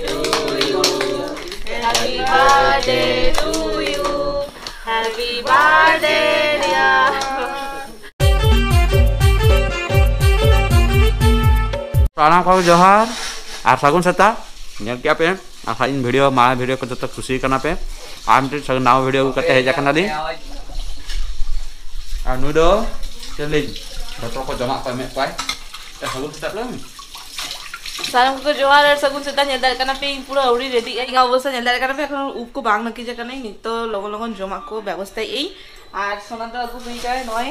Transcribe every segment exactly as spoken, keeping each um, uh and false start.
Happy birthday to you. Happy birthday, dear. ᱥᱟᱱᱟᱢ ᱠᱚ ᱡᱚᱦᱟᱨ ᱟᱨ ᱥᱟᱹᱜᱩᱱ ᱥᱮᱛᱟᱜ᱾ ᱧᱮᱞ ᱠᱮᱜᱼᱟ ᱯᱮ ᱟᱥᱟ ᱤᱧ ᱵᱷᱤᱰᱤᱭᱳ, ᱢᱟᱨᱟᱝ ᱵᱷᱤᱰᱤᱭᱳ ᱠᱚ ᱡᱚᱛᱚ ᱠᱩᱥᱤ ᱠᱟᱱᱟ ᱯᱮ᱾ ᱟᱨ ᱢᱤᱫᱴᱮᱱ ᱥᱟᱹᱜᱩᱱ ᱱᱟᱣᱟ ᱵᱷᱤᱰᱤᱭᱳ ᱟᱹᱜᱩ ᱠᱟᱛᱮ ᱦᱮᱡ ᱟᱠᱟᱱᱟᱞᱤᱧ᱾ ᱟᱨ ᱱᱩᱭ ᱫᱚ ᱪᱮᱫ ᱞᱤᱧ ᱡᱚᱛᱚ ᱠᱚ ᱡᱚᱢᱟᱜ ᱠᱚ ᱮᱢᱮᱫ ᱠᱚᱣᱟᱭ᱾ ᱮ, ᱥᱟᱹᱜᱩᱱ ᱥᱮᱛᱟᱜ ᱞᱟᱹᱭ ᱢᱮ᱾ ᱥᱟᱱᱟᱢ ᱠᱚ ᱡᱚᱦᱟᱨ ᱟᱨ ᱥᱟᱹᱜᱩᱱ ᱥᱮᱛᱟᱜ᱾ ᱧᱮᱞ ᱫᱟᱲᱮᱭᱟᱜ ᱠᱟᱱᱟ ᱯᱮ, ᱤᱧ ᱯᱩᱨᱟᱹ ᱟᱹᱣᱨᱤ ᱨᱮᱰᱤᱜ ᱟᱹᱧ᱾ ᱚᱵᱚᱥᱥᱳᱭ ᱧᱮᱞ ᱫᱟᱲᱮᱭᱟᱜ ᱠᱟᱱᱟ ᱯᱮ, ᱮᱠᱷᱚᱱ ᱩᱵ ᱠᱚ ᱵᱟᱝ ᱱᱟᱹᱠᱤᱡ ᱟᱠᱟᱱᱟᱹᱧ᱾ ᱱᱤᱛᱚᱜ ᱞᱚᱜᱚᱱ ᱞᱚᱜᱚᱱ ᱡᱚᱢᱟᱜ ᱠᱚ ᱵᱮᱵᱚᱥᱛᱷᱟᱭᱮᱫ ᱟᱹᱧ᱾ ᱟᱨ ᱥᱳᱱᱟ ᱫᱚ ᱟᱹᱜᱩ ᱦᱩᱭ ᱠᱟᱱᱟ ᱱᱚᱜᱼᱚᱭ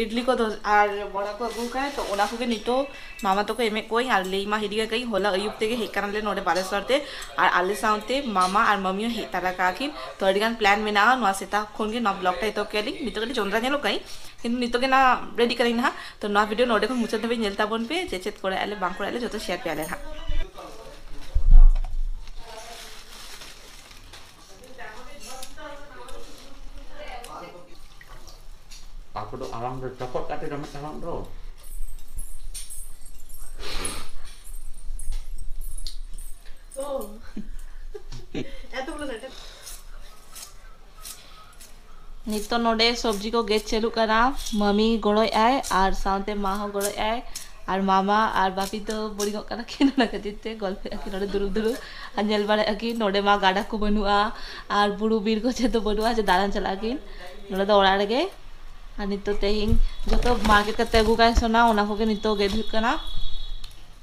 ᱤᱰᱞᱤ ᱠᱚ ᱫᱚ-, ᱟᱨ ᱵᱚᱲᱟ ᱠᱚ ᱟᱹᱜᱩ ᱠᱟᱱᱟ, ᱛᱚ ᱚᱱᱟ ᱠᱚᱜᱮ ᱱᱤᱛᱚᱜ ᱢᱟᱢᱟ ᱛᱟᱠᱚ ᱮᱢᱮᱫ ᱠᱚᱣᱟᱧ᱾ ᱟᱨ ᱞᱟᱹᱭ ᱢᱟ ᱦᱤᱲᱤᱧ ᱟᱠᱟᱫᱟᱹᱧ, ᱦᱚᱞᱟ ᱟᱹᱭᱩᱵ ᱛᱮᱜᱮ ᱦᱮᱡ ᱠᱟᱱᱟᱞᱮ ᱱᱚᱰᱮ ᱵᱟᱞᱮᱥᱚᱨ ᱛᱮ, ᱟᱨ ᱟᱞᱮ ᱥᱟᱶᱛᱮ ᱢᱟᱢᱟ ᱟᱨ ᱢᱟᱢᱤ ᱦᱚᱸ ᱦᱮᱡ ᱛᱟᱨᱟ ᱠᱟᱜᱼᱟ ᱠᱤᱱ᱾ ᱛᱚ ᱟᱹᱰᱤ ᱜᱟᱱ ᱯᱞᱟᱱ ᱢᱮᱱᱟᱜᱼᱟ, ᱱᱚᱣᱟ ᱥᱮᱛᱟᱜ ᱠᱷᱚᱱ ᱜᱮ ᱱᱚᱣᱟ ᱵᱞᱚᱜ ᱴᱟ ᱮᱛᱚᱦᱚᱵ ᱠᱮᱜᱼᱟ ᱞᱤᱧ᱾ ᱱᱤᱛᱚᱜ ᱠᱟᱹᱴᱤᱡ ᱡᱚᱸᱫᱽᱨᱟ ᱧᱮᱞᱚᱜ ᱠᱟᱹᱱᱟᱹᱧ, ᱠᱤᱱᱛᱩ ᱱᱤᱛᱚᱜ ᱜᱮ ᱱᱟ ᱨᱮᱰᱤ ᱠᱟᱹᱱᱟᱹᱧ ᱱᱟᱦᱟᱜ᱾ ᱛᱚ ᱱᱚᱣᱟ ᱵᱷᱤᱰᱤᱭᱳ ᱱᱚᱰᱮ ᱠᱷᱚᱱ ᱢᱩᱪᱟᱹᱫ ᱫᱷᱟᱹᱵᱤᱡ ᱧᱮᱞ ᱛᱟᱵᱚᱱ ᱯᱮ, ᱪᱮᱫ ᱪᱮᱫ ᱠᱚᱨᱟᱣ ᱟᱞᱮ ᱵᱟᱝ ᱠᱚᱨᱟᱣ ᱟᱞᱮ ᱡᱚᱛᱚ ᱥᱮᱭᱟᱨ ᱯᱮᱭᱟᱞᱮ ᱱᱟᱦᱟᱜ᱾ ᱛᱟᱨᱯᱚᱨ ᱫᱚ ᱟᱲᱟᱝ ᱫᱚ ᱪᱚᱯᱚᱫ ᱠᱟᱛᱮ ᱡᱚᱢᱮᱫ ᱛᱟᱦᱮᱸᱱ ᱫᱚ᱾ ᱳ᱾ ᱮᱛᱚ ᱵᱚᱞᱚ ᱥᱮᱴᱮᱨ᱾ ᱱᱤᱛᱚᱜ ᱱᱚᱰᱮ ᱥᱚᱵᱽᱡᱤ ᱠᱚ ᱜᱮᱫ ᱪᱟᱹᱞᱩᱜ ᱠᱟᱱᱟ᱾ ᱢᱟᱢᱤ ᱜᱚᱲᱚᱭᱮᱫ ᱟᱭ ᱟᱨ ᱥᱟᱶᱛᱮ ᱢᱟ ᱦᱚᱸ ᱜᱚᱲᱚᱭᱮᱫ ᱟᱭ᱾ ᱟᱨ ᱢᱟᱢᱟ ᱟᱨ ᱵᱟᱯᱤ ᱫᱚ ᱵᱳᱨᱤᱝᱚᱜ ᱠᱟᱱᱟ ᱠᱤᱱ, ᱚᱱᱟ ᱠᱷᱟᱹᱛᱤᱨ ᱛᱮ ᱜᱚᱞᱯᱷᱚᱭᱮᱫ ᱟᱹᱠᱤᱱ ᱱᱚᱰᱮ ᱫᱩᱲᱩᱵ ᱫᱩᱲᱩᱵ᱾ ᱟᱨ ᱧᱮᱞ ᱵᱟᱲᱟᱭᱮᱫ ᱟᱹᱠᱤᱱ ᱱᱚᱰᱮ ᱢᱟ ᱜᱟᱰᱟ ᱠᱚ ᱵᱟᱹᱱᱩᱜᱼᱟ ᱟᱨ ᱵᱩᱨᱩ ᱵᱤᱨ ᱠᱚ ᱪᱮᱫ ᱫᱚ ᱵᱟᱹᱱᱩᱜᱼᱟ ᱡᱮ ᱫᱟᱬᱟᱱ ᱪᱟᱞᱟᱜ ᱟᱹᱠᱤᱱ᱾ ᱱᱚᱰᱮ ᱫᱚ ᱚᱲᱟᱜ ᱨᱮᱜᱮ᱾ ᱟᱨ ᱱᱤᱛᱚᱜ ᱛᱮᱦᱮᱧ ᱡᱚᱛᱚ ᱢᱟᱨᱠᱮᱴ ᱠᱟᱛᱮ ᱟᱹᱜᱩ ᱠᱟᱭ ᱥᱚᱱᱟ, ᱚᱱᱟ ᱠᱚᱜᱮ ᱱᱤᱛᱚᱜ ᱜᱮᱫ ᱦᱩᱭᱩᱜ ᱠᱟᱱᱟ᱾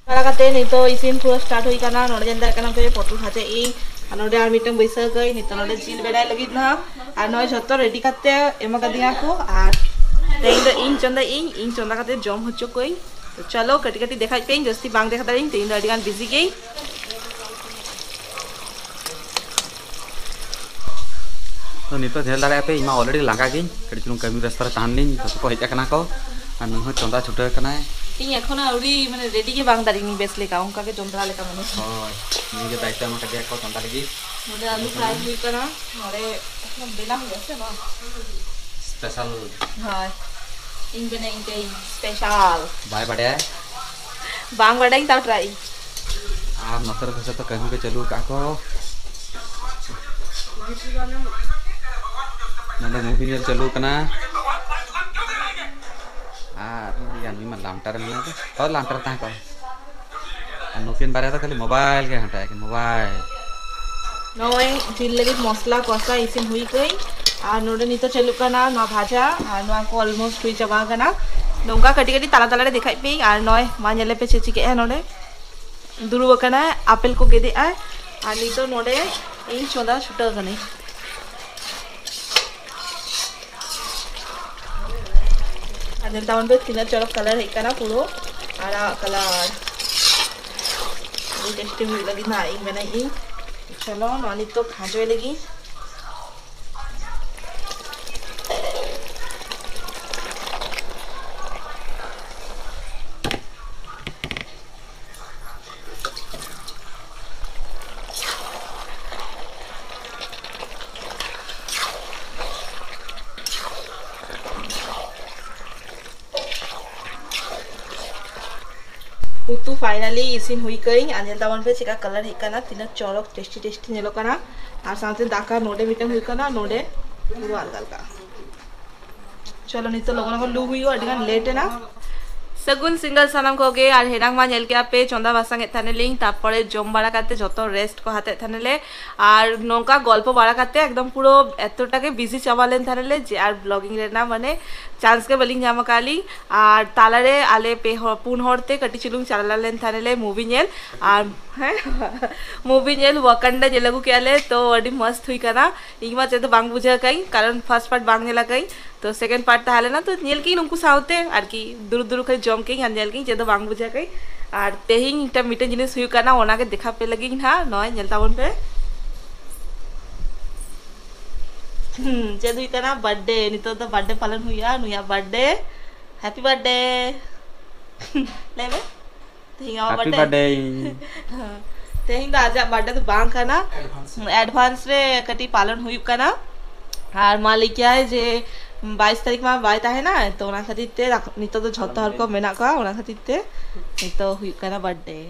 ᱵᱟᱲᱟ ᱠᱟᱛᱮ ᱱᱤᱛᱚᱜ ᱤᱥᱤᱱ ᱯᱩᱨᱟᱹ ᱥᱴᱟᱨᱴ ᱦᱩᱭ ᱠᱟᱱᱟ᱾ ᱱᱚᱰᱮ ᱧᱮᱞ ᱫᱟᱲᱮᱭᱟᱜ ᱠᱟᱱᱟ ᱯᱮ ᱯᱚᱴᱚᱞ ᱵᱷᱟᱡᱟ ᱤᱧ, ᱟᱨ ᱱᱚᱰᱮ ᱟᱨ ᱢᱤᱫᱴᱟᱝ ᱵᱟᱹᱭᱥᱟᱹᱣ ᱠᱟᱹᱧ᱾ ᱱᱤᱛᱚᱜ ᱱᱚᱰᱮ ᱡᱤᱞ ᱵᱮᱱᱟᱣ ᱞᱟᱹᱜᱤᱫ ᱱᱟᱦᱟᱜ, ᱟᱨ ᱱᱚᱜᱼᱚᱭ ᱡᱷᱚᱛᱚ ᱨᱮᱰᱤ ᱠᱟᱛᱮ ᱮᱢ ᱟᱠᱟᱫᱤᱧᱟ ᱠᱚ᱾ ᱟᱨ ᱛᱮᱦᱮᱧ ᱫᱚ ᱤᱧ ᱪᱚᱸᱫᱟᱭᱟᱹᱧ, ᱤᱧ ᱪᱚᱸᱫᱟ ᱠᱟᱛᱮ ᱡᱚᱢ ᱦᱚᱪᱚ ᱠᱚᱣᱟᱹᱧ᱾ ᱛᱚ ᱪᱚᱞᱚ ᱠᱟᱹᱴᱤᱡ ᱠᱟᱹᱴᱤᱡ ᱫᱮᱠᱷᱟᱣ ᱯᱮᱭᱟᱹᱧ, ᱡᱟᱹᱥᱛᱤ ᱵᱟᱝ ᱫᱮᱠᱷᱟᱣ ᱫᱟᱲᱮᱭᱟᱹᱧ, ᱛᱮᱦᱮᱧ ᱫᱚ ᱟᱹᱰᱤ ᱜᱟᱱ ᱵᱤᱡᱤ ᱜᱮᱭᱟᱹᱧ᱾ ᱛᱚ ᱱᱤᱛᱚᱜ ᱧᱮᱞ ᱫᱟᱲᱮᱭᱟᱜ ᱯᱮ, ᱤᱧ ᱢᱟ already ᱞᱟᱸᱜᱟ ᱜᱤᱧ, ᱠᱟᱹᱴᱤᱡ ᱪᱩᱞᱩᱝ ᱠᱟᱹᱢᱤ ᱵᱮᱥᱛᱚ ᱨᱮ ᱛᱟᱦᱮᱱ ᱞᱤᱧ, ᱡᱚᱛᱚ ᱠᱚ ᱦᱮᱡ ᱟᱠᱟᱱᱟ ᱠᱚ᱾ ᱟᱨ ᱱᱩᱭ ᱦᱚᱸ ᱪᱚᱸᱫᱟ ᱪᱷᱩᱴᱟᱹᱣ ᱠᱟᱱᱟᱭ᱾ ᱤᱧ ᱮᱠᱷᱚᱱᱳ ᱟᱹᱣᱨᱤ, ᱢᱟᱱᱮ, ᱨᱮᱰᱤ ᱜᱮ ᱵᱟᱝ ᱫᱟᱲᱮᱭᱟᱜ ᱤᱧ ᱵᱮᱥ ᱞᱮᱠᱟ, ᱚᱱᱠᱟ ᱜᱮ ᱡᱚᱸᱰᱨᱟ ᱞᱮᱠᱟ ᱢᱚᱱᱮ ᱦᱩᱭᱩᱜ ᱠᱟᱱᱟ᱾ ᱦᱳᱭ, ᱱᱩᱭ ᱜᱮ ᱫᱟᱭᱤᱛᱛᱚ ᱮᱢ ᱟᱠᱟᱫᱮᱭᱟ ᱠᱚ ᱪᱚᱸᱫᱟ ᱞᱟᱹᱜᱤᱫ᱾ ᱱᱚᱰᱮ ᱟᱹᱞᱩ ᱯᱷᱨᱟᱭ ᱦᱩᱭᱩᱜ ᱠᱟᱱᱟ, ᱱᱚᱰᱮ ᱵᱮᱱᱟᱣ ᱦᱩᱭᱩᱜᱼᱟ ᱥᱮ ᱱᱚᱣᱟ? ᱥᱯᱮᱥᱟᱞ᱾ ᱦᱳᱭ, ᱤᱧ ᱵᱮᱱᱟᱣ ᱤᱧ ᱛᱮ ᱥᱯᱮᱥᱟᱞ᱾ ᱵᱟᱭ ᱵᱟᱰᱟᱭᱟ? ᱵᱟᱝ ᱵᱟᱰᱟᱭᱤᱧ, ᱛᱟᱣ ᱴᱨᱟᱭ᱾ ᱟᱨ ᱱᱚᱛᱮ ᱨᱮ ᱡᱚᱛᱚ ᱠᱟᱹᱢᱤ ᱠᱚ ᱪᱟᱹᱞᱩ ᱟᱠᱟᱫ ᱠᱚ᱾ ᱱᱚᱰᱮ movie ᱧᱮᱞ ᱪᱟᱹᱞᱩ ᱠᱟᱱᱟ᱾ ᱟᱨ ᱱᱩᱭ ᱢᱟ ᱞᱟᱢᱴᱟ ᱨᱮ ᱢᱮᱱᱟᱭ ᱫᱚ᱾ ᱦᱳᱭ, ᱞᱟᱢᱴᱟ ᱨᱮ ᱛᱟᱦᱮᱸ ᱠᱚᱜ᱾ ᱟᱨ ᱱᱩᱠᱤᱱ ᱵᱟᱨᱭᱟ ᱫᱚ ᱠᱷᱟᱹᱞᱤ mobile ᱜᱮ ᱜᱷᱟᱱᱴᱟᱭᱟ ᱠᱤᱱ, mobile᱾ ᱱᱚᱜᱼᱚᱭ ᱡᱤᱞ ᱞᱟᱹᱜᱤᱫ ᱢᱚᱥᱞᱟ ᱠᱚᱥᱟ ᱤᱥᱤᱱ ᱦᱩᱭ ᱠᱟᱹᱧ᱾ ᱟᱨ ᱱᱚᱰᱮ ᱱᱤᱛᱚᱜ ᱪᱟᱹᱞᱩᱜ ᱠᱟᱱᱟ ᱱᱚᱣᱟ ᱵᱷᱟᱡᱟ, ᱟᱨ ᱱᱚᱣᱟ ᱠᱚ almost ᱦᱩᱭ ᱪᱟᱵᱟ ᱟᱠᱟᱱᱟ᱾ ᱱᱚᱝᱠᱟ ᱠᱟᱹᱴᱤᱡ ᱠᱟᱹᱴᱤᱡ ᱛᱟᱞᱟ ᱛᱟᱞᱟ ᱨᱮ ᱫᱮᱠᱷᱟᱭ ᱯᱮ᱾ ᱟᱨ ᱱᱚᱜᱼᱚᱭ ᱢᱟ ᱧᱮᱞ ᱯᱮ ᱪᱮᱫ ᱪᱤᱠᱟᱹᱜᱼᱟ ᱱᱚᱰᱮ᱾ ᱫᱩᱲᱩᱵ ᱟᱠᱟᱱᱟᱭ, ᱟᱯᱮᱞ ᱠᱚ ᱜᱮᱫᱮᱜ ᱟᱭ, ᱟᱨ ᱱᱤᱛᱚᱜ ᱱᱚᱰᱮ ᱤᱧ ᱪᱚᱸᱫᱟ ᱪᱷᱩᱴᱟᱹᱣ ᱠᱟᱹᱱᱟᱹᱧ᱾ ᱟᱨ ᱧᱮᱞ ᱛᱟᱵᱚᱱ ᱯᱮ ᱛᱤᱱᱟᱹᱜ ᱪᱚᱨᱚᱠ colour ᱦᱮᱡ ᱟᱠᱟᱱᱟ, ᱯᱩᱨᱟᱹ ᱟᱨᱟᱜ colour᱾ ᱟᱹᱰᱤ tasty ᱦᱩᱭᱩᱜ ᱞᱟᱹᱜᱤᱫ ᱱᱟᱦᱟᱜ ᱤᱧ ᱵᱮᱱᱟᱣᱮᱫ ᱤᱧ᱾ ᱪᱚᱞᱚ, ᱱᱚᱣᱟ ᱱᱤᱛᱚᱜ ᱠᱷᱟᱸᱡᱚᱭ ᱞᱟᱹᱜᱤᱫ᱾ ᱩᱛᱩ finally ᱤᱥᱤᱱ ᱦᱩᱭ ᱠᱟᱹᱧ, ᱟᱨ ᱧᱮᱞ ᱛᱟᱵᱚᱱ ᱯᱮ ᱪᱮᱠᱟ colour ᱦᱮᱡ ᱟᱠᱟᱱᱟ, ᱛᱤᱱᱟᱹᱜ ᱪᱚᱨᱚᱠ tasty tasty ᱧᱮᱞᱚᱜ ᱠᱟᱱᱟ᱾ ᱟᱨ ᱥᱟᱶᱛᱮ ᱫᱟᱠᱟ ᱱᱚᱰᱮ ᱢᱤᱫᱴᱟᱝ ᱦᱩᱭᱩᱜ ᱠᱟᱱᱟ, ᱱᱚᱰᱮ ᱯᱩᱨᱟᱹ ᱟᱞᱜᱟ ᱟᱞᱜᱟ᱾ ᱪᱚᱞᱚ ᱱᱤᱛᱚᱜ ᱞᱚᱜᱚᱱ ᱞᱚᱜᱚᱱ ᱞᱩ ᱦᱩᱭᱩᱜᱼᱟ, ᱟᱹᱰᱤ ᱜᱟᱱ late ᱮᱱᱟ᱾ ᱥᱟᱹᱜᱩᱱ ᱥᱤᱸᱜᱟᱹᱲ ᱥᱟᱱᱟᱢ ᱠᱚᱜᱮ᱾ ᱟᱨ ᱦᱮᱱᱟᱝ ᱢᱟ ᱧᱮᱞ ᱠᱮᱜᱼᱟ ᱯᱮ ᱪᱚᱸᱫᱟ ᱵᱟᱥᱟᱝ ᱮᱫ ᱛᱟᱦᱮᱱᱟᱞᱤᱧ, ᱛᱟᱨᱯᱚᱨᱮ ᱡᱚᱢ ᱵᱟᱲᱟ ᱠᱟᱛᱮ ᱡᱚᱛᱚ rest ᱠᱚ ᱦᱟᱛᱮᱫ ᱛᱟᱦᱮᱱᱟᱞᱮ᱾ ᱟᱨ ᱱᱚᱝᱠᱟ ᱜᱚᱞᱯᱚ ᱵᱟᱲᱟ ᱠᱟᱛᱮ ᱮᱠᱫᱚᱢ ᱯᱩᱨᱟᱹ ᱮᱛᱚᱴᱟ ᱜᱮ busy ᱪᱟᱵᱟ ᱞᱮᱱ ᱛᱟᱦᱮᱱᱟᱞᱮ ᱡᱮ ᱟᱨ vlogging ᱨᱮᱱᱟᱜ ᱢᱟᱱᱮ chance ᱜᱮ ᱵᱟᱹᱞᱤᱧ ᱧᱟᱢ ᱟᱠᱟᱫ ᱞᱤᱧ᱾ ᱟᱨ ᱛᱟᱞᱟᱨᱮ ᱟᱞᱮ ᱯᱮ ᱦᱚᱲ, ᱯᱩᱱ ᱦᱚᱲ ᱛᱮ ᱠᱟᱹᱴᱤᱡ ᱪᱩᱞᱩᱝ ᱪᱟᱞᱟᱣ ᱞᱮᱱ ᱛᱟᱦᱮᱱᱟᱞᱮ movie ᱧᱮᱞ᱾ ᱟᱨ ᱦᱮᱸ, movie ᱧᱮᱞ ᱣᱟᱠᱟᱱᱰᱟ ᱧᱮᱞ ᱟᱹᱜᱩ ᱠᱮᱜᱼᱟ ᱞᱮ, ᱛᱚ ᱟᱹᱰᱤ ᱢᱚᱥᱛ ᱦᱩᱭ ᱠᱟᱱᱟ᱾ ᱤᱧ ᱢᱟ ᱪᱮᱫ ᱫᱚ ᱵᱟᱝ ᱵᱩᱡᱷᱟᱹᱣ ᱠᱟᱹᱧ, ᱠᱟᱨᱚᱱ first part ᱵᱟᱝ ᱧᱮᱞ ᱟᱠᱟᱹᱧ᱾ ᱛᱚ second part ᱛᱟᱦᱮᱸ ᱞᱮᱱᱟ, ᱛᱚ ᱧᱮᱞ ᱠᱤᱧ ᱩᱱᱠᱩ ᱥᱟᱶᱛᱮ ᱟᱨᱠᱤ, ᱫᱩᱲᱩᱵ ᱫᱩᱲᱩᱵ ᱠᱷᱟᱹᱞᱤ ᱡᱚᱢ ᱠᱤᱧ ᱟᱨ ᱧᱮᱞ ᱠᱤᱧ, ᱪᱮᱫ ᱫᱚ ᱵᱟᱝ ᱵᱩᱡᱷᱟᱹᱣ ᱠᱟᱹᱧ᱾ ᱟᱨ ᱛᱮᱦᱮᱧ ᱢᱤᱫᱴᱟᱝ, ᱢᱤᱫᱴᱟᱝ ᱡᱤᱱᱤᱥ ᱦᱩᱭᱩᱜ ᱠᱟᱱᱟ, ᱚᱱᱟᱜᱮ ᱫᱮᱠᱷᱟ ᱯᱮ ᱞᱟᱹᱜᱤᱫ ᱱᱟᱦᱟᱜ, ᱱᱚᱜᱼᱚᱭ ᱧᱮᱞ ᱛᱟᱵᱚᱱ ᱯᱮ᱾ ᱦᱩᱸ, ᱪᱮᱫ ᱦᱩᱭᱩᱜ ᱠᱟᱱᱟ? Birthday᱾ ᱱᱤᱛᱚᱜ ᱫᱚ birthday ᱯᱟᱞᱚᱱ ᱦᱩᱭᱩᱜᱼᱟ, ᱱᱩᱭᱟᱜ birthday᱾ Happy birthday᱾ ᱞᱟᱹᱭ ᱢᱮ᱾ ᱛᱮᱦᱮᱧ ᱟᱢᱟᱜ Happy birthday᱾ Birthday᱾ ᱛᱮᱦᱮᱧ ᱫᱚ ᱟᱡᱟᱜ birthday ᱫᱚ ᱵᱟᱝ ᱠᱟᱱᱟ, advance ᱨᱮ ᱠᱟᱹᱴᱤᱡ ᱯᱟᱞᱚᱱ ᱦᱩᱭᱩᱜ ᱠᱟᱱᱟ᱾ ᱟᱨ ᱢᱟ ᱞᱟᱹᱭ ᱠᱮᱭᱟᱭ ᱡᱮ ᱵᱟᱭᱤᱥ ᱛᱟᱹᱨᱤᱠᱷ ᱢᱟ ᱵᱟᱭ ᱛᱟᱦᱮᱱᱟ, ᱛᱚ ᱚᱱᱟ ᱠᱷᱟᱹᱛᱤᱨ ᱛᱮ ᱱᱤᱛᱚᱜ ᱫᱚ ᱡᱷᱚᱛᱚ ᱦᱚᱲ ᱠᱚ ᱢᱮᱱᱟᱜ ᱠᱚᱣᱟ, ᱚᱱᱟ ᱠᱷᱟᱹᱛᱤᱨ ᱛᱮ ᱱᱤᱛᱚᱜ ᱦᱩᱭᱩᱜ ᱠᱟᱱᱟ birthday᱾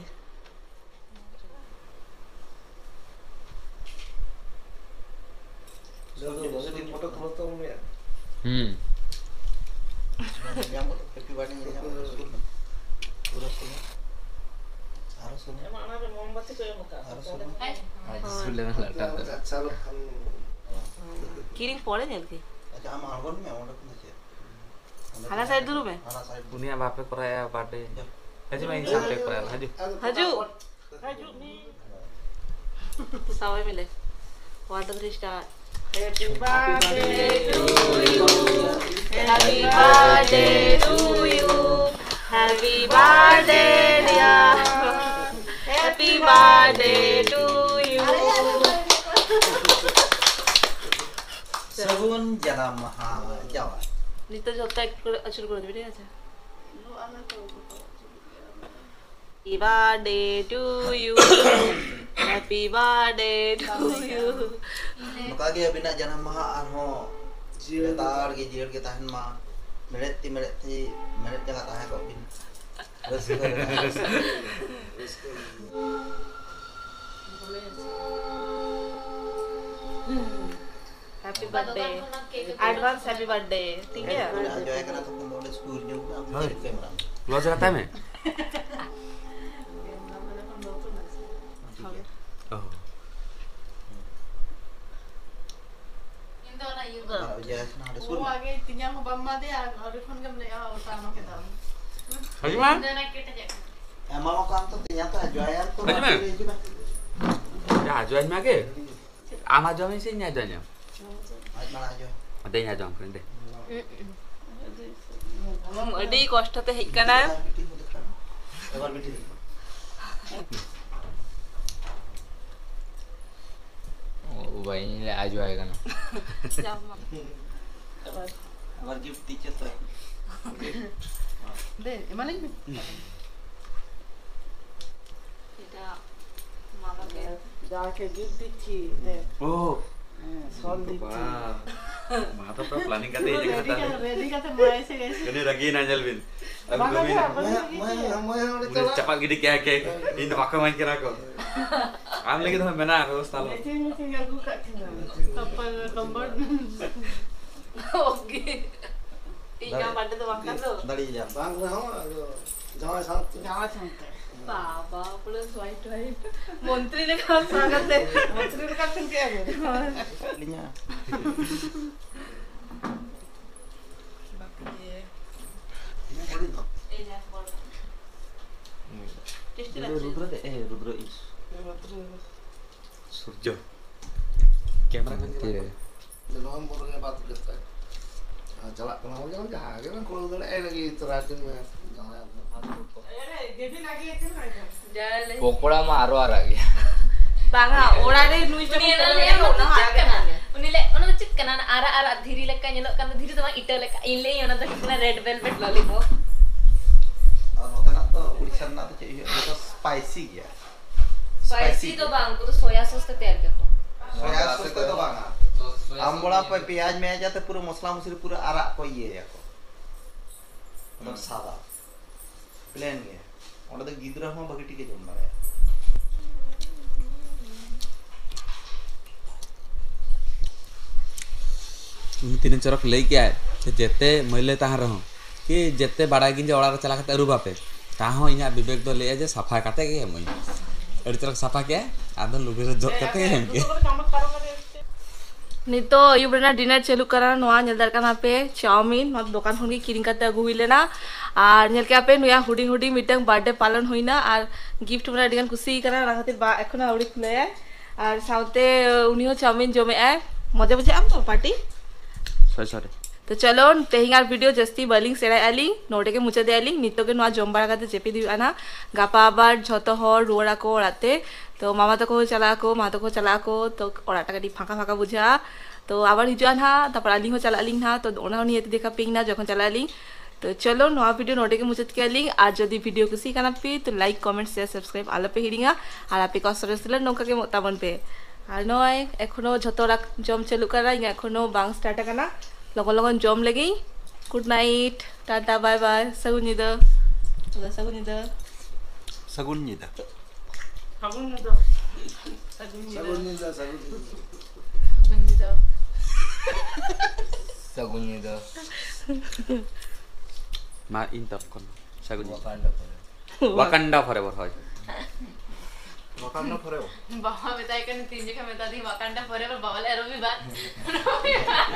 ᱡᱚᱞᱫᱤ ᱯᱷᱳᱴᱳ ᱛᱩᱞᱟᱹᱣ ᱛᱟᱵᱚᱱ ᱢᱮᱭᱟ᱾ ᱦᱩᱸ᱾ ᱧᱮᱞ ᱧᱟᱢ ᱜᱚᱫ, ᱦᱮᱯᱤ ᱵᱟᱨᱛᱷᱰᱮ ᱧᱮᱞ ᱧᱟᱢ ᱜᱚᱫ, ᱥᱩᱨ ᱱᱟ᱾ ᱯᱩᱨᱟᱹ ᱥᱩᱨ ᱱᱟ᱾ ᱟᱨᱚ ᱥᱩᱨ ᱱᱟ᱾ ᱮᱢᱟ, ᱚᱱᱟ ᱨᱮ ᱢᱳᱢᱵᱟᱛᱤ ᱠᱚ ᱮᱢ ᱟᱠᱟᱫ᱾ ᱟᱨᱚ ᱥᱩᱨ ᱱᱟ᱾ ᱟᱡ ᱥᱩᱨ ᱞᱮᱱᱟ ᱞᱟᱴᱟ ᱨᱮ᱾ ᱟᱪᱪᱷᱟ, ᱞᱚᱠᱷᱚᱱ᱾ ᱠᱤᱨᱤᱧ ᱯᱚᱨᱮ ᱧᱮᱞ ᱠᱮ᱾ ᱟᱪᱪᱷᱟ, ᱟᱢ ᱟᱬᱜᱚᱱ ᱢᱮ, ᱚᱸᱰᱮ ᱠᱷᱚᱱ ᱫᱚ ᱪᱮᱫ? ᱦᱟᱱᱟ side ᱫᱩᱲᱩᱵ ᱢᱮ᱾ ᱦᱟᱱᱟ side ᱫᱩᱲᱩᱵ᱾ ᱩᱱᱤᱭᱟᱜ ᱵᱟᱯᱮ ᱠᱚᱨᱟᱣᱮᱫᱼᱟ birthday᱾ ᱦᱤᱡᱩᱜ ᱢᱮ, ᱤᱧ ᱥᱟᱶᱛᱮ ᱠᱚᱨᱟᱣ ᱟᱞᱟᱝ, ᱦᱤᱡᱩᱜ᱾ ᱦᱤᱡᱩᱜ᱾ ᱦᱤᱡᱩᱜ ᱢᱮ᱾ ᱥᱟᱵ ᱟᱭ ᱢᱮ ᱞᱮ᱾ One, two, three, start. Happy birthday to you. Happy birthday to you. Happy birthday, dear. Happy birthday to you. ᱥᱟᱹᱜᱩᱱ ᱡᱟᱱᱟᱢ ᱢᱟᱦᱟ ᱡᱟᱶᱟᱭ᱾ ᱱᱤᱛᱚᱜ ᱡᱷᱚᱛᱚ ᱮᱠᱴᱩ ᱠᱚᱨᱮ ᱟᱹᱪᱩᱨ ᱠᱚᱨᱮ ᱫᱤᱵᱤ, ᱴᱷᱤᱠ ᱟᱪᱷᱮ? Happy birthday to you. Happy birthday to you. ᱱᱚᱝᱠᱟ ᱜᱮ ᱟᱹᱵᱤᱱᱟᱜ ᱡᱟᱱᱟᱢ ᱢᱟᱦᱟ ᱟᱨᱦᱚᱸ ᱡᱤᱭᱟᱹᱲ ᱞᱮᱛᱟᱲ ᱜᱮ ᱡᱤᱭᱟᱹᱲ ᱜᱮ ᱛᱟᱦᱮᱱ ᱢᱟ᱾ ᱢᱮᱲᱦᱮᱫ ᱛᱤ ᱢᱮᱲᱦᱮᱫ ᱛᱤ ᱢᱮᱲᱦᱮᱫ ᱡᱟᱸᱜᱟ ᱛᱟᱦᱮᱸ ᱠᱚᱜ ᱵᱤᱱ᱾ ᱨᱟᱹᱥᱠᱟᱹ ᱨᱮᱱᱟᱜ ᱨᱟᱹᱥᱠᱟᱹ᱾ Happy birthday. Advance happy birthday. ᱴᱷᱤᱠ ᱜᱮᱭᱟ? ᱚᱸᱰᱮ ᱟᱡᱚᱭ ᱠᱟᱱᱟ ᱛᱚᱠᱷᱚᱱ ᱫᱚ ᱚᱸᱰᱮ ᱥᱩᱨ ᱧᱚᱜ ᱨᱮ ᱟᱢ ᱦᱳᱭ᱾ ᱪᱮᱫ ᱠᱟᱢᱮᱨᱟ? Close ᱨᱮ ᱦᱟᱛᱟᱣ ᱢᱮ᱾ ᱴᱷᱤᱠ ᱜᱮᱭᱟ᱾ ᱚ᱾ ᱤᱧ ᱫᱚ ᱚᱱᱟ ᱤᱭᱟᱹ ᱫᱚ᱾ ᱟᱨ ᱚᱡᱚᱭ ᱠᱟᱱᱟ ᱚᱸᱰᱮ ᱥᱩᱨ ᱚ, ᱧᱚᱜ᱾ ᱟᱜᱮ ᱛᱤᱧᱟᱝ ᱦᱚᱸ ᱵᱟᱢ ᱮᱢᱟᱫᱮᱭᱟ ᱟᱨ ᱟᱹᱣᱨᱤ ᱠᱷᱚᱱ ᱜᱮᱢ ᱞᱟᱹᱭᱟ, ᱚ, ᱛᱟᱭᱱᱚᱢ ᱠᱮᱫᱟᱢ᱾ ᱦᱤᱡᱩᱜ ᱢᱮ᱾ ᱤᱧ ᱫᱚ ᱚᱱᱟ ᱠᱮᱴᱮᱡᱟᱜ ᱠᱟᱱᱟ᱾ ᱮᱢᱟᱢᱟ ᱠᱟᱱ ᱛᱚ ᱛᱤᱧᱟᱝ ᱛᱚ, ᱟᱡᱚᱭ ᱟᱨ ᱛᱚ ᱦᱤᱡᱩᱜ ᱢᱮ᱾ ᱵᱟᱝ ᱦᱤᱡᱩᱜ ᱢᱮ᱾ ᱡᱟ ᱟᱡᱚᱭ ᱢᱮ ᱟᱜᱮ᱾ ᱟᱢ ᱟᱸᱡᱚᱢ ᱟᱹᱧ ᱥᱮ ᱤᱧ ᱟᱸᱡᱚᱢ ᱟᱹᱧᱟ? ᱟᱡ ᱢᱟᱲᱟᱝ ᱟᱸᱡᱚᱢ᱾ ᱫᱮᱧ ᱟᱸᱡᱚᱢ ᱠᱟᱹᱱᱟᱹᱧ, ᱫᱮ᱾ ᱟᱹᱰᱤ ᱠᱚᱥᱴᱚ ᱛᱮ ᱦᱮᱡ ᱠᱟᱱᱟᱭ᱾ ᱮᱵᱟᱨ ᱵᱤᱴᱤ ᱫᱮᱠᱷᱟᱣ᱾ ᱚ ᱵᱷᱟᱭ, ᱤᱧ ᱞᱮ ᱟᱸᱡᱚᱢ ᱟᱭ ᱠᱟᱱᱟ᱾ ᱟᱵᱟᱨ ᱜᱤᱯᱷᱴ ᱫᱤᱪᱪᱷᱮ ᱛᱚ᱾ ᱫᱮ, ᱮᱢᱟᱞᱤᱧ ᱢᱮ᱾ এটা মামাকে। যাকে গিফট দিচ্ছি, দে। ও। হ্যাঁ, সল দিচ্ছি। বাবা। মা তো পুরো প্ল্যানিং করতে এই জায়গায় রেডি করে, রেডি করতে মা এসে গেছে। উনি রাগি না জ্বালবেন। ᱟᱹᱜᱩ ᱵᱟᱝ ᱠᱟᱹᱢᱤ ᱟᱹᱜᱩᱭᱟ, ᱱᱟ᱾ ᱵᱟᱝ ᱟᱹᱜᱩᱭᱟ᱾ ᱢᱟᱭᱟ, ᱢᱟᱭᱟ, ᱢᱟᱭᱟ, ᱚᱸᱰᱮ ᱩᱱᱤ ᱪᱟᱞᱟᱜ᱾ ᱪᱟᱯᱟᱫ ᱜᱤᱰᱤ ᱠᱮᱜᱼᱟ ᱠᱮᱠ᱾ ᱤᱧ ᱫᱚ ᱵᱟᱠᱚ ᱮᱢᱟᱹᱧ ᱠᱟᱱᱟ ᱠᱚ᱾ ᱟᱢ ᱞᱟᱹᱜᱤᱫ ᱦᱚᱸ ᱢᱮᱱᱟᱜᱼᱟ ᱵᱮᱵᱚᱥᱛᱷᱟ ᱫᱚ᱾ ᱢᱮᱪᱤᱝ ᱢᱮᱪᱤᱝ ᱟᱹᱜᱩ ᱠᱟᱜ ᱠᱤᱱᱟ᱾ ᱠᱟᱯᱟᱞ ᱠᱚᱢᱵᱚᱞ᱾ ᱳᱠᱮ᱾ ᱤᱧᱟᱜ ᱵᱟᱨᱛᱷᱰᱮ ᱫᱚ ᱵᱟᱝ ᱠᱟᱱ ᱫᱚ᱾ ᱫᱟᱲᱮᱭᱟᱜᱼᱟ᱾ ᱵᱟᱝ ᱨᱮᱦᱚᱸ ᱟᱫᱚ ᱡᱟᱶᱟᱭ ᱥᱟᱶᱛᱮ᱾ ᱡᱟᱶᱟᱭ ᱥᱟᱶᱛᱮ᱾ ᱵᱟᱵᱟ ᱯᱩᱨᱟᱹ ᱥᱚᱭ ᱴᱚᱭ᱾ ᱢᱚᱱᱛᱨᱤ ᱞᱮᱠᱟ ᱥᱟᱜᱟᱛᱮ᱾ ᱢᱚᱱᱛᱨᱤ ᱞᱮᱠᱟ ᱠᱷᱚᱱ ᱜᱮ ᱟᱹᱜᱩ᱾ ᱟᱹᱞᱤᱧᱟᱜ᱾ ᱴᱮᱥᱴᱤ ᱨᱩᱫᱨᱚ ᱫᱮ, ᱮ, ᱨᱩᱫᱨᱚ ᱤᱥ᱾ ᱥᱩᱨᱡᱚ᱾ ᱠᱮᱢᱮᱨᱟ ᱢᱮᱱ ᱜᱮ ᱵᱟᱝ᱾ ᱱᱚᱵᱷᱮᱢᱵᱚᱨ ᱨᱮ ᱵᱟᱫ ᱠᱟᱛᱮ᱾ ᱟᱨ ᱪᱟᱞᱟᱜ ᱠᱟᱱᱟ ᱵᱚᱞᱮ ᱡᱟᱦᱟᱸ ᱜᱮ ᱵᱟᱝ ᱠᱩᱲᱟᱹᱣ ᱫᱟᱲᱮᱭᱟᱜᱼᱟ, ᱤᱱᱟᱹᱜᱮ ᱛᱚᱨᱟ ᱠᱤᱱ ᱢᱮ᱾ ᱡᱟᱶᱟᱭ ᱟᱵᱚ᱾ ᱯᱚᱠᱚᱲᱟ ᱢᱟ ᱟᱨᱚ ᱟᱨᱟᱜ ᱜᱮᱭᱟ᱾ ᱵᱟᱝᱟ, ᱚᱲᱟᱜ ᱨᱮ ᱱᱩᱭ ᱩᱱᱤ ᱡᱚᱠᱷᱚᱱ ᱮᱱᱟ ᱠᱚᱞᱮ ᱞᱟᱹᱭᱟ, ᱞᱮᱫᱟ, "ᱚᱱᱟ ᱫᱚ ᱚᱱᱟ ᱪᱮᱫ ᱦᱚᱸ ᱠᱟᱱᱟ?" ᱟᱨᱟᱜ ᱜᱮ ᱛᱟᱦᱮᱸ ᱞᱮᱱᱟ᱾ ᱩᱱᱤ ᱞᱟᱹᱭ, "ᱚᱱᱟ ᱫᱚ ᱪᱮᱫ ᱠᱟᱱᱟ? ᱚᱱᱟ ᱟᱨᱟᱜ ᱟᱨᱟᱜ ᱫᱷᱤᱨᱤ ᱞᱮᱠᱟ ᱧᱮᱞᱚᱜ ᱠᱟᱱ ᱫᱚ, ᱫᱷᱤᱨᱤ ᱫᱚ ᱵᱟᱝ, ᱤᱴᱟᱹ ᱞᱮᱠᱟ?" ᱤᱧ ᱞᱟᱹᱭ, "ᱚᱱᱟ ᱫᱚ ᱦᱩᱭᱩᱜ ᱠᱟᱱᱟ red velvet lollipop." ᱟᱨ ᱱᱚᱛᱮᱱᱟᱜ ᱫᱚ ᱩᱲᱤᱥᱥᱟ ᱨᱮᱱᱟᱜ ᱫᱚ ᱪᱮᱫ ᱦᱩᱭᱩᱜᱼᱟ? ᱡᱚᱛᱚ spicy ᱜᱮᱭᱟ᱾ Spicy spicy ᱫᱚ ᱵᱟᱝ, ᱩᱱᱠᱩ ᱫᱚ soya sauce ᱛᱮ ᱛᱮᱭᱟᱨ ᱜᱮᱭᱟ ᱠᱚ᱾ Soya sauce ᱛᱮ ᱫᱚ ᱵᱟᱝᱟ᱾ ᱟᱢᱵᱽᱲᱟ ᱯᱮ ᱯᱮᱸᱭᱟᱡᱽ ᱢᱮᱭᱟᱡ ᱟᱛᱮ ᱯᱩᱨᱟᱹ ᱢᱚᱥᱞᱟ ᱢᱚᱥᱞᱤ ᱯᱩᱨᱟᱹ ᱟᱨᱟᱜ ᱠᱚ ᱤᱭᱟᱹᱭᱟᱠᱚ᱾ ᱮᱠᱫᱚᱢ ᱥᱟᱫᱟ᱾ Plain ᱜᱮ᱾ ᱚᱸᱰᱮ ᱫᱚ ᱜᱤᱫᱽᱨᱟᱹ ᱦᱚᱸ ᱵᱷᱟᱹᱜᱤ ᱴᱷᱤᱠ ᱮ ᱡᱚᱢ ᱫᱟᱲᱮᱭᱟᱜᱼᱟ᱾ ᱩᱱᱤ ᱛᱤᱱᱟᱹᱜ ᱪᱚᱨᱚᱠ ᱞᱟᱹᱭ ᱠᱮᱜᱼᱟᱭ ᱡᱮ ᱡᱮᱛᱮ ᱢᱟᱹᱭᱞᱟᱹ ᱛᱟᱦᱮᱱ ᱨᱮᱦᱚᱸ ᱠᱤ ᱡᱮᱛᱮ ᱵᱟᱲᱟᱭ ᱜᱤᱧ ᱡᱮ ᱚᱲᱟᱜ ᱨᱮ ᱪᱟᱞᱟᱣ ᱠᱟᱛᱮ ᱟᱹᱨᱩᱵ ᱟᱯᱮ, ᱛᱟᱦᱚᱸ ᱤᱧᱟᱹᱜ ᱵᱤᱵᱮᱠ ᱫᱚ ᱞᱟᱹᱭᱟ ᱡᱮ ᱥᱟᱯᱷᱟ ᱠᱟᱛᱮ ᱜᱮ ᱮᱢᱟᱹᱧ᱾ ᱟᱹᱰᱤ ᱪᱚᱨᱚᱠ ᱥᱟᱯᱷᱟ ᱠᱮᱜᱼᱟᱭ, ᱟᱫᱚ ᱞᱩᱜᱽᱲᱤ ᱨᱮ ᱡᱚᱫ ᱠᱟᱛᱮ ᱜᱮ ᱮᱢ ᱠᱮᱜᱼᱟᱭ᱾ ᱱᱤᱛᱚᱜ ᱟᱹᱭᱩᱵ ᱨᱮᱱᱟᱜ dinner ᱪᱟᱹᱞᱩᱜ ᱠᱟᱱᱟ᱾ ᱱᱚᱣᱟ ᱧᱮᱞ ᱫᱟᱲᱮᱭᱟᱜ ᱠᱟᱱᱟ ᱯᱮ, ᱪᱟᱣᱢᱤᱱ, ᱱᱚᱣᱟ ᱫᱚ ᱫᱚᱠᱟᱱ ᱠᱷᱚᱱ ᱜᱮ ᱠᱤᱨᱤᱧ ᱠᱟᱛᱮ ᱟᱹᱜᱩ ᱦᱩᱭ ᱞᱮᱱᱟ᱾ ᱟᱨ ᱧᱮᱞ ᱠᱮᱜᱼᱟ ᱯᱮ, ᱱᱩᱭᱟᱜ ᱦᱩᱰᱤᱧ ᱦᱩᱰᱤᱧ ᱢᱤᱫᱴᱟᱝ birthday ᱯᱟᱞᱚᱱ ᱦᱩᱭᱱᱟ᱾ ᱟᱨ gift ᱢᱟᱱᱮ ᱟᱹᱰᱤ ᱜᱟᱱ ᱠᱩᱥᱤ ᱠᱟᱱᱟ, ᱚᱱᱟ ᱠᱷᱟᱹᱛᱤᱨ ᱵᱟ ᱮᱠᱷᱚᱱᱳ ᱟᱹᱣᱨᱤ ᱠᱷᱩᱞᱟᱹᱭᱟᱭ᱾ ᱟᱨ ᱥᱟᱶᱛᱮ ᱩᱱᱤ ᱦᱚᱸ ᱪᱟᱣᱢᱤᱱ ᱡᱚᱢᱮᱜᱼᱟᱭ᱾ ᱢᱚᱡᱟ ᱵᱩᱡᱷᱟᱹᱜ ᱟᱢ ᱛᱚ ᱯᱟᱨᱴᱤ? Sorry, sorry. ᱛᱚ ᱪᱚᱞᱚ, ᱛᱮᱦᱮᱧᱟᱜ video ᱡᱟᱹᱥᱛᱤ ᱵᱟᱹᱞᱤᱧ ᱥᱮᱬᱟᱭᱮᱜᱼᱟ ᱞᱤᱧ, ᱱᱚᱰᱮ ᱜᱮ ᱢᱩᱪᱟᱹᱫᱮᱜᱼᱟ ᱞᱤᱧ᱾ ᱱᱤᱛᱚᱜ ᱜᱮ ᱱᱚᱣᱟ ᱡᱚᱢ ᱵᱟᱲᱟ ᱠᱟᱛᱮ ᱡᱟᱹᱯᱤᱫ ᱦᱩᱭᱩᱜᱼᱟ ᱱᱟᱦᱟᱜ᱾ ᱜᱟᱯᱟ ᱟᱵᱟᱨ ᱡᱷᱚᱛᱚ ᱦᱚᱲ ᱨᱩᱣᱟᱹᱲ ᱟᱠᱚ ᱚᱲᱟᱜ ᱛᱮ᱾ ᱛᱚ ᱢᱟᱢᱟ ᱛᱟᱠᱚ ᱦᱚᱸ ᱪᱟᱞᱟᱜ ᱟᱠᱚ, ᱢᱟ ᱛᱟᱠᱚ ᱦᱚᱸ ᱪᱟᱞᱟᱜ ᱟᱠᱚ, ᱛᱚ ᱚᱲᱟᱜ ᱴᱟ ᱠᱟᱹᱴᱤᱡ ᱯᱷᱟᱸᱠᱟ ᱯᱷᱟᱸᱠᱟ ᱵᱩᱡᱷᱟᱹᱜᱼᱟ᱾ ᱛᱚ ᱟᱵᱟᱨ ᱦᱤᱡᱩᱜᱼᱟ ᱱᱟᱦᱟᱜ, ᱛᱟᱨᱯᱚᱨ ᱟᱹᱞᱤᱧ ᱦᱚᱸ ᱪᱟᱞᱟᱜ ᱟᱹᱞᱤᱧ ᱱᱟᱦᱟᱜ, ᱛᱚ ᱚᱱᱟ ᱦᱚᱸ ᱱᱤᱭᱟᱹ ᱛᱮ ᱫᱮᱠᱷᱟ ᱯᱮᱭᱟᱧ ᱱᱟᱦᱟᱜ ᱡᱚᱠᱷᱚᱱ ᱪᱟᱞᱟᱜ ᱟᱹᱞᱤᱧ᱾ ᱛᱚ ᱪᱚᱞᱚ, ᱱᱚᱣᱟ video ᱱᱚᱰᱮ ᱜᱮ ᱢᱩᱪᱟᱹᱫ ᱠᱮᱜᱼᱟ ᱞᱤᱧ᱾ ᱟᱨ ᱡᱩᱫᱤ video ᱠᱩᱥᱤ ᱠᱟᱱᱟ ᱯᱮ, ᱛᱚ like, comment, share, subscribe ᱟᱞᱚ ᱯᱮ ᱦᱤᱲᱤᱧᱟ᱾ ᱟᱨ ᱟᱯᱮ ᱠᱚᱣᱟᱜ ᱥᱚᱨᱮᱥ ᱛᱮᱞᱮ ᱱᱚᱝᱠᱟ ᱜᱮ ᱮᱢᱚᱜ ᱛᱟᱵᱚᱱ ᱯᱮ᱾ ᱟᱨ ᱱᱚᱜᱼᱚᱭ ᱮᱠᱷᱚᱱᱳ ᱡᱷᱚᱛᱚ ᱦᱚᱲᱟᱜ ᱡᱚᱢ ᱪᱟᱹᱞᱩᱜ ᱠᱟᱱᱟ, ᱤᱧᱟᱹᱜ ᱮᱠᱷᱚᱱᱳ ᱵᱟᱝ start ᱟᱠᱟᱱᱟ᱾ ᱞᱚᱜᱚᱱ ᱞᱚᱜᱚᱱ ᱡᱚᱢ ᱞᱮᱜᱤᱧ᱾ Good night, Tata, bye bye, ᱥᱟᱹᱜᱩᱱ ᱧᱤᱫᱟᱹ᱾ ᱥᱟᱹᱜᱩᱱ ᱧᱤᱫᱟᱹ᱾ ᱥᱟᱹᱜᱩᱱ ᱧᱤᱫᱟᱹ᱾ ᱥᱟᱹᱜᱩᱱ ᱧᱤᱫᱟᱹ᱾ ᱥᱟᱹᱜᱩᱱ ᱥᱟᱹᱜᱩᱱ ᱧᱤᱫᱟᱹ᱾ ᱧᱤᱫᱟᱹ, ᱥᱟᱹᱜᱩᱱ ᱧᱤᱫᱟᱹ᱾ ᱥᱟᱹᱜᱩᱱ ᱧᱤᱫᱟᱹ᱾ ᱢᱟ ᱤᱧ ᱛᱚᱨᱚᱯ ᱠᱷᱚᱱ ᱥᱟᱹᱜᱩᱱ ᱧᱤᱫᱟᱹ᱾ ᱣᱟᱠᱟᱱᱰᱟ ᱯᱷᱚᱨᱮᱵᱷᱟᱨ᱾ ᱣᱟᱠᱟᱱᱰᱟ ᱯᱷᱚᱨᱮᱵᱷᱟᱨ, ᱦᱳᱭ᱾ ᱣᱟᱠᱟᱱᱰᱟ ᱯᱷᱚᱨᱮᱵᱷᱟᱨ᱾ ᱵᱟᱵᱟ ᱢᱮᱛᱟᱭ ᱠᱟᱱᱟ, ᱛᱤᱱ ᱡᱚᱠᱷᱟ ᱢᱮᱛᱟ ᱫᱤᱧ ᱣᱟᱠᱟᱱᱰᱟ ᱯᱷᱚᱨᱮᱵᱷᱟᱨ, ᱵᱟᱵᱟ ᱞᱟᱹᱭ ᱨᱚᱵᱤᱵᱟᱨ᱾ ᱨᱚᱵᱤᱵᱟᱨ᱾